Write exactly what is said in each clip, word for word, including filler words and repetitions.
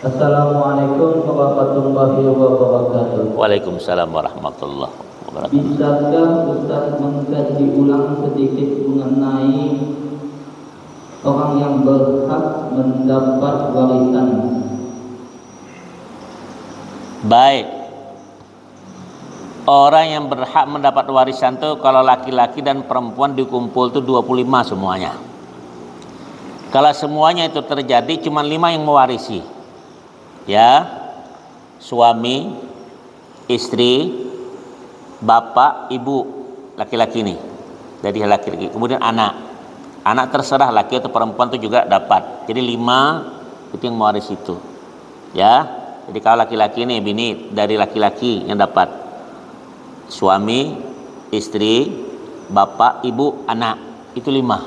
Assalamualaikum warahmatullahi wabarakatuh. Waalaikumsalam warahmatullahi wabarakatuh. Bisakah Ustaz mengkaji ulang sedikit mengenai orang yang berhak mendapat warisan? Baik. Orang yang berhak mendapat warisan tuh kalau laki-laki dan perempuan dikumpul tuh dua puluh lima semuanya. Kalau semuanya itu terjadi, cuma lima yang mewarisi. Ya, suami, istri, bapak, ibu, laki-laki nih. Jadi laki-laki. Kemudian anak. Anak terserah laki atau perempuan tuh juga dapat. Jadi lima itu yang mewarisi itu. Ya. Jadi kalau laki-laki nih, bini dari laki-laki yang dapat. Suami, istri, bapak, ibu, anak. Itu lima.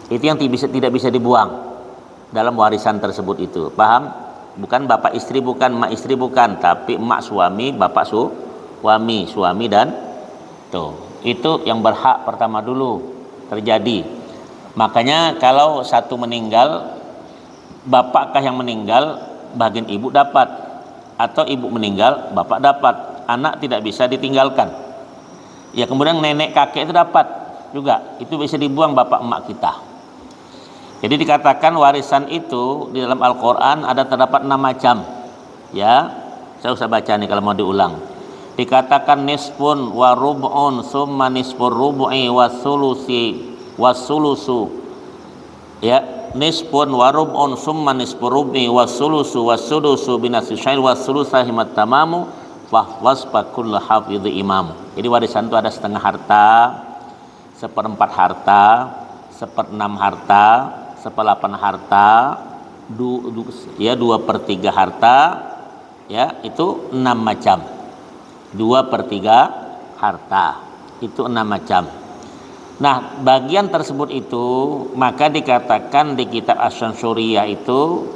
Itu yang ti-, bisa, tidak bisa dibuang dalam warisan tersebut itu. Paham? Bukan bapak istri, bukan emak istri, bukan, tapi emak suami, bapak su-, suami, suami dan tuh. Itu yang berhak pertama dulu terjadi. Makanya kalau satu meninggal, bapakkah yang meninggal, bagian ibu dapat. Atau ibu meninggal, bapak dapat. Anak tidak bisa ditinggalkan. Ya, kemudian nenek kakek itu dapat juga. Itu bisa dibuang bapak emak kita. Jadi dikatakan warisan itu di dalam Al-Quran ada terdapat enam macam. Ya, saya usah baca nih kalau mau diulang. Dikatakan nisfun wa rub'un summa nisfur rub'i wa sulusi wa sulusu. Ya, nisfun wa rub'un summa nisfur rub'i wa sulusu wa sulusu binasi syair wa sulusa himat tamamu fahwas pakul hafidhi imam. Jadi warisan itu ada setengah harta, seperempat harta, seperenam harta, seperdelapan harta, du, du, ya, dua per tiga harta, ya, itu enam macam. Dua per tiga harta, itu enam macam. Nah, bagian tersebut itu maka dikatakan di kitab Asy-Syamsuriyah itu,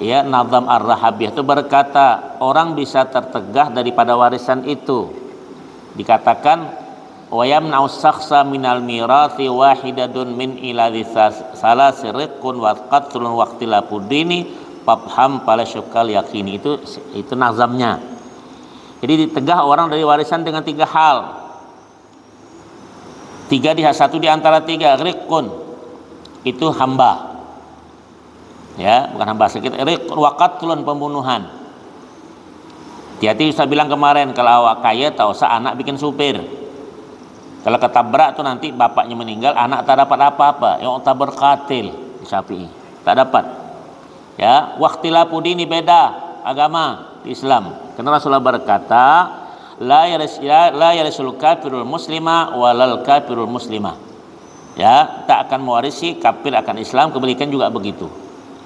ya, Nazam Ar-Rahabiyah itu berkata, orang bisa tertegah daripada warisan itu. Dikatakan, wa yamna'u syakhsa minal mirathi wahidatun min iladhi sas-, salasi riqqun wa qatlun wa ikhtilafu dini fafham fala syukkal yakini. Itu, itu nazamnya. Jadi ditegah orang dari warisan dengan tiga hal. Tiga di, satu di antara tiga, riqqun. Itu hamba. Ya, bukan hamba sakit, riqqun wa qatlun, pembunuhan. Hati-hati, saya bilang kemarin, kalau awak kaya, tak usah anak bikin supir. Kalau ketabrak tuh nanti bapaknya meninggal, anak tak dapat apa-apa. Yang tabrak katil di Syafi'i, tak dapat. Ya, wa ikhtilafu dini, beda agama di Islam. Karena Rasulullah berkata, la yaris, la, la yarisul kafirul muslima walal kafirul muslima. Ya, tak akan mewarisi kafir akan Islam, kebalikan juga begitu.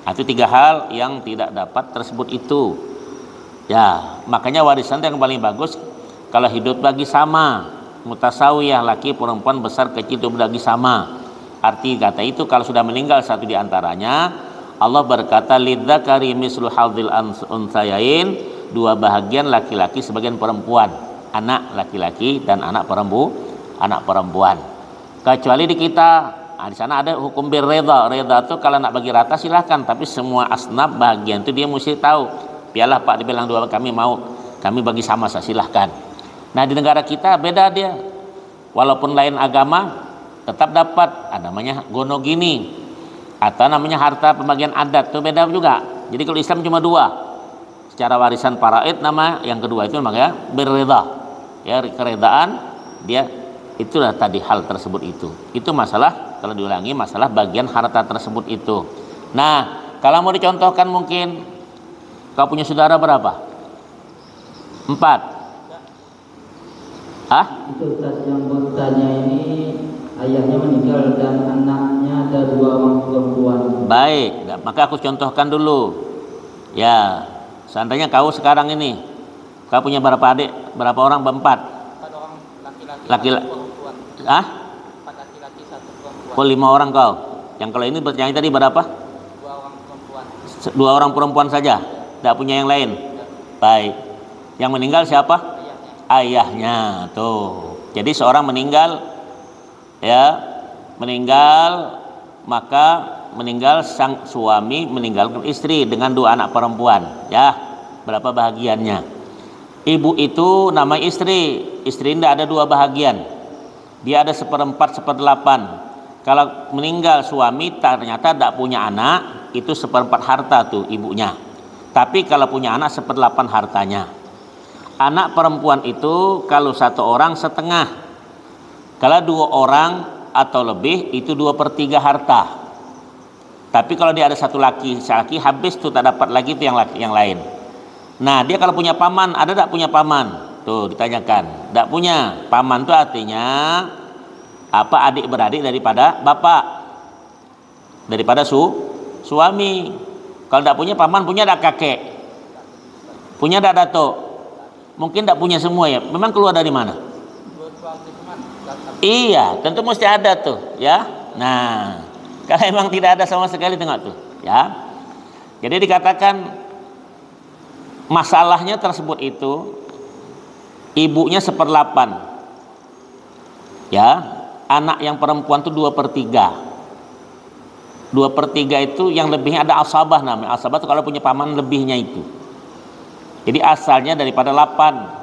Nah, itu tiga hal yang tidak dapat tersebut itu. Ya, makanya warisan yang paling bagus kalau hidup bagi sama, mutasawiyah, laki perempuan besar kecil itu bagi sama. Arti kata itu kalau sudah meninggal satu di antaranya, Allah berkata, lidzakari mislu hadzil uns-, unsayain, dua bahagian laki-laki sebagian perempuan, anak laki-laki dan anak perempu-, anak perempuan. Kecuali di kita, nah, di sana ada hukum birrida. Rida tuh kalau nak bagi rata silahkan, tapi semua asnaf bahagian tuh dia mesti tahu. Pialah Pak, dibilang dua, kami mau, kami bagi sama saja, silahkan. Nah, di negara kita beda dia. Walaupun lain agama, tetap dapat. Ah, namanya gono gini. Atau namanya harta pembagian adat tuh beda juga. Jadi kalau Islam cuma dua. Secara warisan faraid nama yang kedua itu namanya birrida. Ya, keredaan dia, itulah tadi hal tersebut itu. Itu masalah, kalau diulangi, masalah bagian harta tersebut itu. Nah, kalau mau dicontohkan mungkin, kau punya saudara berapa? Empat. Hah? Itu Ustaz yang bertanya ini, ayahnya meninggal dan anaknya ada dua orang perempuan. Baik, maka aku contohkan dulu. Ya, seandainya kau sekarang ini, kau punya berapa adik? Berapa orang? Berempat. Empat orang laki-laki, Laki-, satu perempuan. Hah? Empat laki-laki, satu perempuan. Oh, lima orang kau. Yang kalau ini bertanya tadi berapa? Dua orang perempuan. Se-, dua orang perempuan saja. Tidak punya yang lain. Baik. Yang meninggal siapa? Ayahnya. Ayahnya. Tuh. Jadi seorang meninggal, ya, meninggal, maka meninggal, sang suami meninggalkan istri dengan dua anak perempuan, ya. Berapa bahagiannya? Ibu itu nama istri, istri tidak ada dua bahagian. Dia ada seperempat, seperdelapan. Kalau meninggal suami, ternyata tidak punya anak, itu seperempat harta tuh ibunya. Tapi kalau punya anak, seperdelapan hartanya. Anak perempuan itu kalau satu orang, setengah. Kalau dua orang atau lebih, itu dua per tiga harta. Tapi kalau dia ada satu laki, satu laki habis tuh, tak dapat lagi tuh yang laki, yang lain. Nah, dia kalau punya paman, ada tak punya paman? Tuh ditanyakan. Tak punya. Paman tuh artinya apa? Adik beradik daripada bapak, daripada su suami. Kalau tak punya paman, punya tak kakek? Punya tak datuk? Mungkin tak punya semua, ya. Memang keluar dari mana? Iya, tentu mesti ada tuh, ya. Nah, kalau emang tidak ada sama sekali, tengok tuh, ya. Jadi dikatakan masalahnya tersebut itu ibunya seperdelapan, ya, anak yang perempuan tuh dua per tiga. Dua per tiga itu yang lebihnya ada asabah namanya. Asabah tuh kalau punya paman lebihnya itu. Jadi asalnya daripada delapan.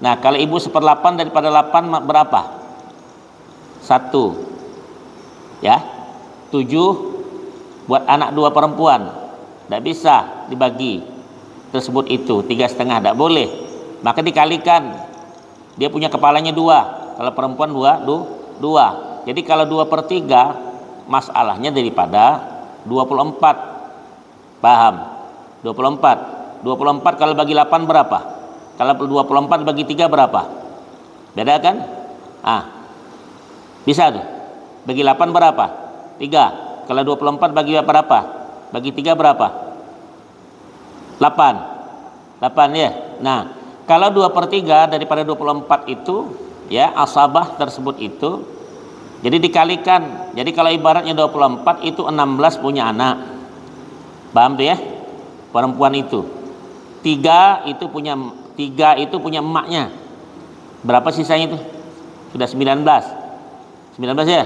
Nah, kalau ibu seperdelapan daripada delapan, ma-, berapa? Satu. Ya. Tujuh buat anak dua perempuan. Tidak bisa dibagi tersebut itu, tiga setengah, tidak boleh. Maka dikalikan. Dia punya kepalanya dua. Kalau perempuan dua, du-, dua. Jadi kalau dua per tiga, masalahnya daripada dua puluh empat. Paham? Dua puluh empat. Dua puluh empat kalau bagi delapan berapa? Kalau dua puluh empat bagi tiga berapa? Beda kan? Ah. Bisa tuh. Bagi delapan berapa? Tiga. Kalau dua puluh empat bagi berapa? Bagi tiga berapa? Delapan. Delapan, ya. Nah, kalau dua per tiga daripada dua puluh empat itu, ya, asabah tersebut itu, jadi dikalikan. Jadi kalau ibaratnya dua puluh empat itu enam belas punya anak. Paham tuh, ya? Perempuan itu. Tiga itu punya, tiga itu punya emaknya. Berapa sisanya itu? Sudah sembilan belas. Sembilan belas, ya?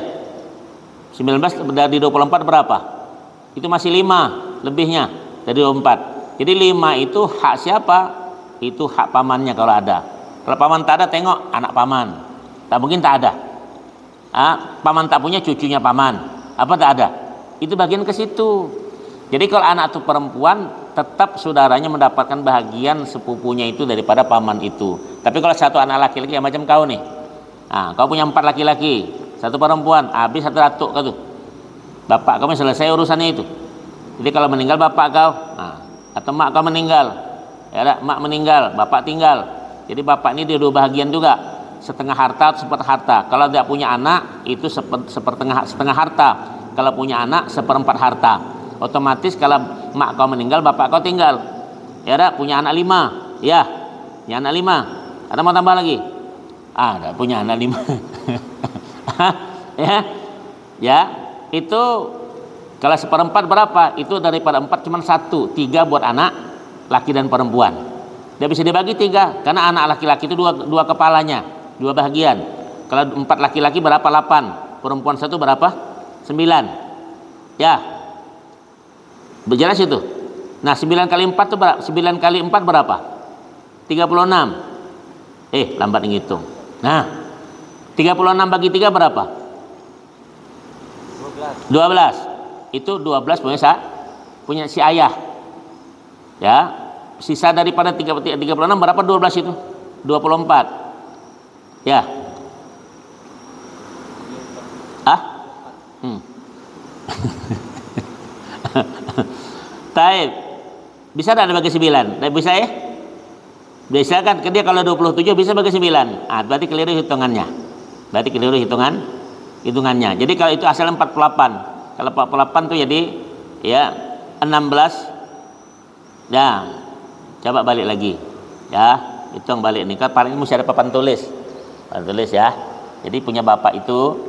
Sembilan belas dari dua puluh empat berapa? Itu masih lima lebihnya dari dua puluh empat. Jadi lima itu hak siapa? Itu hak pamannya kalau ada. Kalau paman tak ada, tengok anak paman. Tak mungkin tak ada. Ah, paman tak punya, cucunya paman. Apa tak ada? Itu bagian ke situ. Jadi kalau anak tu perempuan, tetap saudaranya mendapatkan bahagian sepupunya itu daripada paman itu. Tapi kalau satu anak laki-laki, ya macam kau nih. Ah, kau punya empat laki-laki, satu perempuan, habis satu datuk kau tu. Bapak kau selesai urusannya itu. Jadi kalau meninggal bapak kau, ah, atau mak kau meninggal, ya tak? Mak meninggal, bapak tinggal. Jadi bapak ini dia dua bahagian juga. Setengah harta atau seperempat harta. Kalau tidak punya anak, itu seper-, sepertengah, setengah harta. Kalau punya anak, seperempat harta. Otomatis kalau mak kau meninggal, bapak kau tinggal. Ya tak? Punya anak lima. Ya, punya anak lima. Ada mau tambah lagi? Ah, tidak punya anak lima. Ya, ya, itu kalau seperempat berapa? Itu daripada empat cuman satu, tiga buat anak laki dan perempuan. Tidak bisa dibagi tiga, karena anak laki-laki itu dua, dua kepalanya, dua bahagian. Kalau empat laki-laki berapa? Delapan. Perempuan satu berapa? Sembilan. Ya, berjelas itu. Nah, sembilan kali empat itu berapa? Sembilan kali empat berapa? Tiga puluh enam. Eh, lambat ngitung. Nah, tiga puluh enam bagi tiga berapa? Dua belas. Itu dua belas punya sa-, punya si ayah. Ya, sisa daripada tiga, tiga puluh enam berapa? Dua belas itu. Dua puluh empat. Ya. Ah? Hmm. Taib. Bisa tak dibagi sembilan? Tidak bisa, ya? Bisa kan? Dia kalau dua puluh tujuh bisa bagi sembilan. Ah, berarti keliru hitungannya. Berarti keliru hitungan, hitungannya. Jadi kalau itu asal empat puluh delapan. Kalau empat puluh delapan tuh jadi, ya, enam belas. Ya. Coba balik lagi. Ya, hitung balik nih. Kan paling mesti ada papan tulis. Papan tulis, ya. Jadi punya bapak itu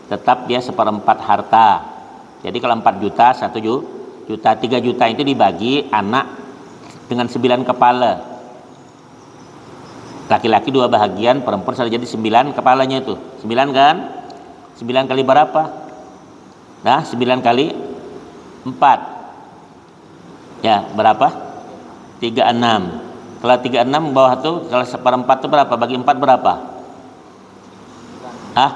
tetap dia seperempat harta. Jadi kalau empat juta, satu ju-, juta, tiga juta itu dibagi anak dengan sembilan kepala. Laki-laki dua bahagian, perempuan satu, jadi sembilan kepalanya itu. Sembilan kan? Sembilan kali berapa? Nah, sembilan kali Empat. Ya, berapa? Tiga enam. Kalau tiga enam bawah tuh, kalau seperempat tuh berapa? Bagi empat berapa? Hah?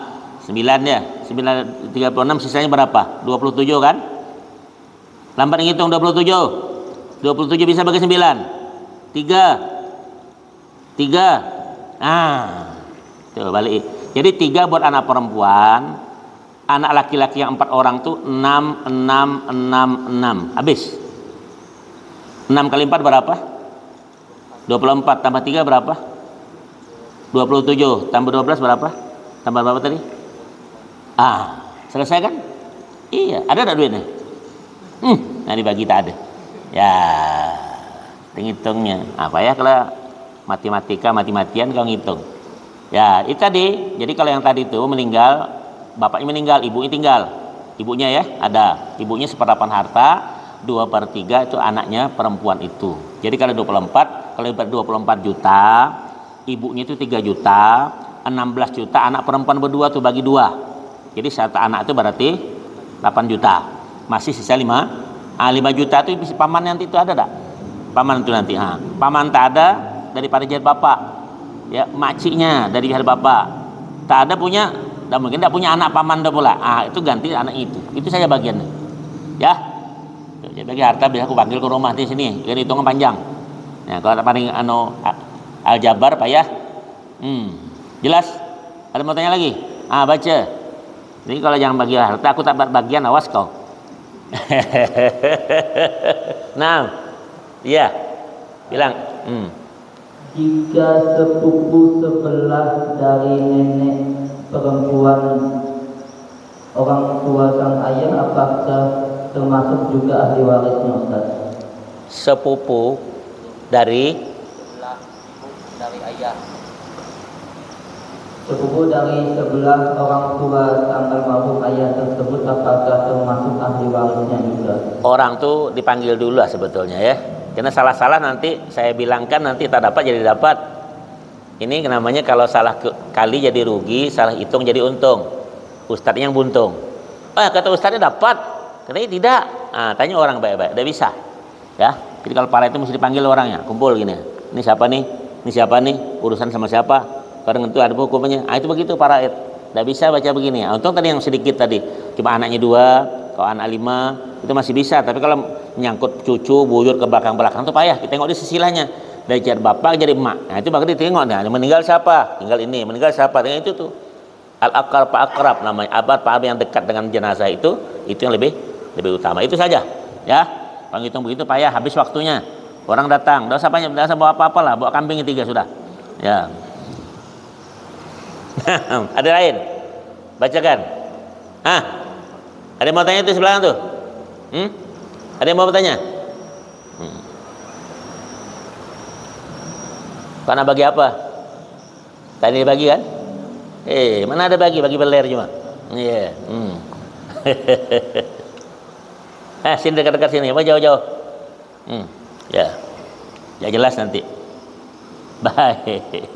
Sembilan ya? Sembilan, tiga puluh enam, sisanya berapa? Dua puluh tujuh kan? Lambat ngitung dua puluh tujuh. Dua puluh tujuh bisa bagi sembilan. Tiga. Tiga. Ah. Tuh, balik. Jadi tiga buat anak perempuan, anak laki-laki yang empat orang tuh enam, enam, enam, enam. Habis. Enam kali empat berapa? Dua puluh empat tambah tiga berapa? Dua puluh tujuh tambah dua belas berapa? Tambah berapa tadi? Ah, selesai kan? Iya, ada tak duitnya? Hmm, nah dibagi tak ada. Ya, hitungnya. Apa ya kalau matematika, mati-matian kau ngitung. Ya, itu tadi. Jadi kalau yang tadi itu meninggal, bapaknya meninggal, ibunya tinggal. Ibunya ya, ada. Ibunya seperempat harta, dua per tiga itu anaknya perempuan itu. Jadi kalau dua puluh empat, kalau ibarat dua puluh empat juta, ibunya itu tiga juta, enam belas juta anak perempuan berdua tuh bagi dua. Jadi satu anak itu berarti delapan juta. Masih sisa lima, ah, lima juta itu bisa paman nanti itu ada tak? Paman itu nanti, ha. Paman tak ada daripada jihad bapak. Ya, makciknya dari jihad bapak. Tak ada punya, tak mungkin tak punya anak paman dah pula. Ah, itu ganti anak itu. Itu saja bagiannya. Ya. Tuh, jadi bagi harta bisa aku panggil ke rumah di sini. Jadi hitungan panjang. Nah, kalau tak paling anu a- aljabar payah. Hmm. Jelas? Ada mau tanya lagi? Ah, baca. Jadi kalau jangan bagi harta, aku tak bagian, awas kau. Nah, iya. Bilang. Hmm. Jika sepupu sebelah dari nenek perempuan orang tua sang ayah, apakah termasuk juga ahli warisnya, Ustaz? Sepupu dari Sepupu dari sebelah orang tua sang almarhum ayah tersebut, apakah termasuk ahli warisnya juga? Orang tuh dipanggil dulu lah sebetulnya ya. Karena salah-salah nanti saya bilangkan, nanti tak dapat jadi dapat. Ini namanya kalau salah ke- kali jadi rugi, salah hitung jadi untung. Ustadz yang buntung. Ah, kata ustadznya dapat, katanya tidak. Ah, tanya orang baik-baik, tidak bisa. Ya, jadi kalau para itu mesti dipanggil orangnya, kumpul gini. Ini siapa nih? Ini siapa nih? Urusan sama siapa? Kadang itu ada hukumannya. Ah, itu begitu para itu. Tidak bisa baca begini. Ah, untung tadi yang sedikit tadi, cuma anaknya dua, kalau anak lima, itu masih bisa. Tapi kalau menyangkut cucu, buyut, ke belakang-belakang tuh payah. Kita tengok di silsilahnya. Dari jihad bapak jadi emak. Nah, itu baru ditengok. Nah, meninggal siapa? Tinggal ini. Meninggal siapa? Tinggal itu tuh. Al-aqrab fa-aqrab namanya. Apa, apa yang dekat dengan jenazah itu, itu yang lebih lebih utama. Itu saja. Ya. Kalau ngitung begitu payah, habis waktunya. Orang datang, tidak usah banyak, tidak usah bawa apa-apa lah, bawa kambing tiga sudah. Ya. Ada lain? Bacakan. Ah, ada yang mau tanya itu sebelah tuh? Hmm? Ada yang mau bertanya? Hmm. Karena bagi apa? Tadi dibagi kan? Eh, mana ada bagi, bagi beler cuma. Iya. Hmm. Eh, sini dekat-dekat sini, apa jauh-jauh? Hmm. Ya. Ya jelas nanti. Baik.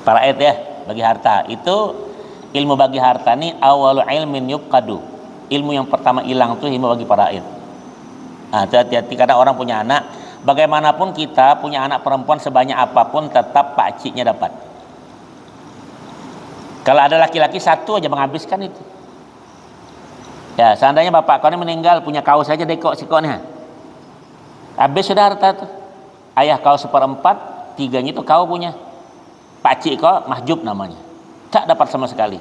Faraid ya, bagi harta. Itu ilmu bagi harta ni awalu ilmin yufqadu. Ilmu yang pertama hilang tuh ilmu bagi faraid. Nah, itu hati-hati karena orang punya anak. Bagaimanapun kita punya anak perempuan sebanyak apapun tetap pakciknya dapat. Kalau ada laki-laki satu aja menghabiskan itu. Ya, seandainya bapak kau ini meninggal punya kau saja dekok sikoknya. Habis sudah harta tuh. Ayah kau seperempat, tiganya itu kau punya. Pakcik kau mahjub namanya. Tak dapat sama sekali.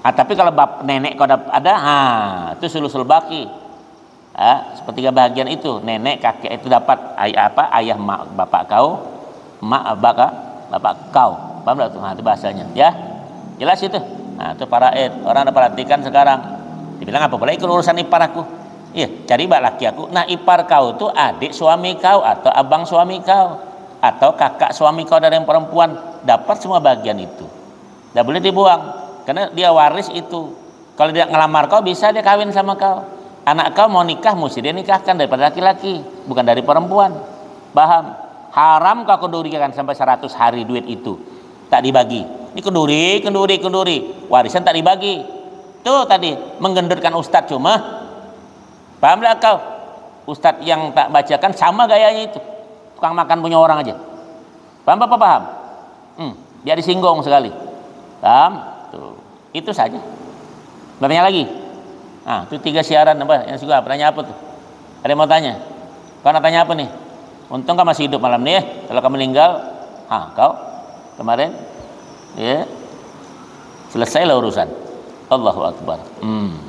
Ah, tapi kalau bap, nenek kau dapat ada, ha, itu sulusul baki. Ah, sepertiga bahagian itu nenek kakek itu dapat ay, apa ayah mak, bapak kau, mak abah ka, bapak kau. Paham tak tuh? Nah, itu bahasanya, ya. Jelas itu. Nah, itu faraid. Orang ada perhatikan sekarang. Dibilang apa boleh ikut urusan ipar aku. Iya, cari bak laki aku. Nah, ipar kau tuh adik suami kau atau abang suami kau atau kakak suami kau dari yang perempuan dapat semua bagian itu. Tidak boleh dibuang karena dia waris itu. Kalau dia ngelamar kau, bisa dia kawin sama kau. Anak kau mau nikah, mesti dia nikahkan daripada laki-laki, bukan dari perempuan. Paham? Haram kau kendurikan sampai seratus hari duit itu. Tak dibagi. Ini kenduri, kenduri, kenduri. Warisan tak dibagi. Tuh tadi, menggendutkan ustadz cuma. Paham tidak kau? Ustadz yang tak bacakan sama gayanya itu. Tukang makan punya orang aja. Paham apa paham? Hmm, dia disinggung sekali. Paham? Tuh, itu saja. Bertanya lagi. Nah, itu tiga siaran apa yang suka? Bertanya apa tuh? Ada yang mau tanya? Kau nak tanya apa nih? Untung kau masih hidup malam nih ya. Kalau kau meninggal, ah kau kemarin, ya selesailah urusan. Allahu Akbar. Hmm.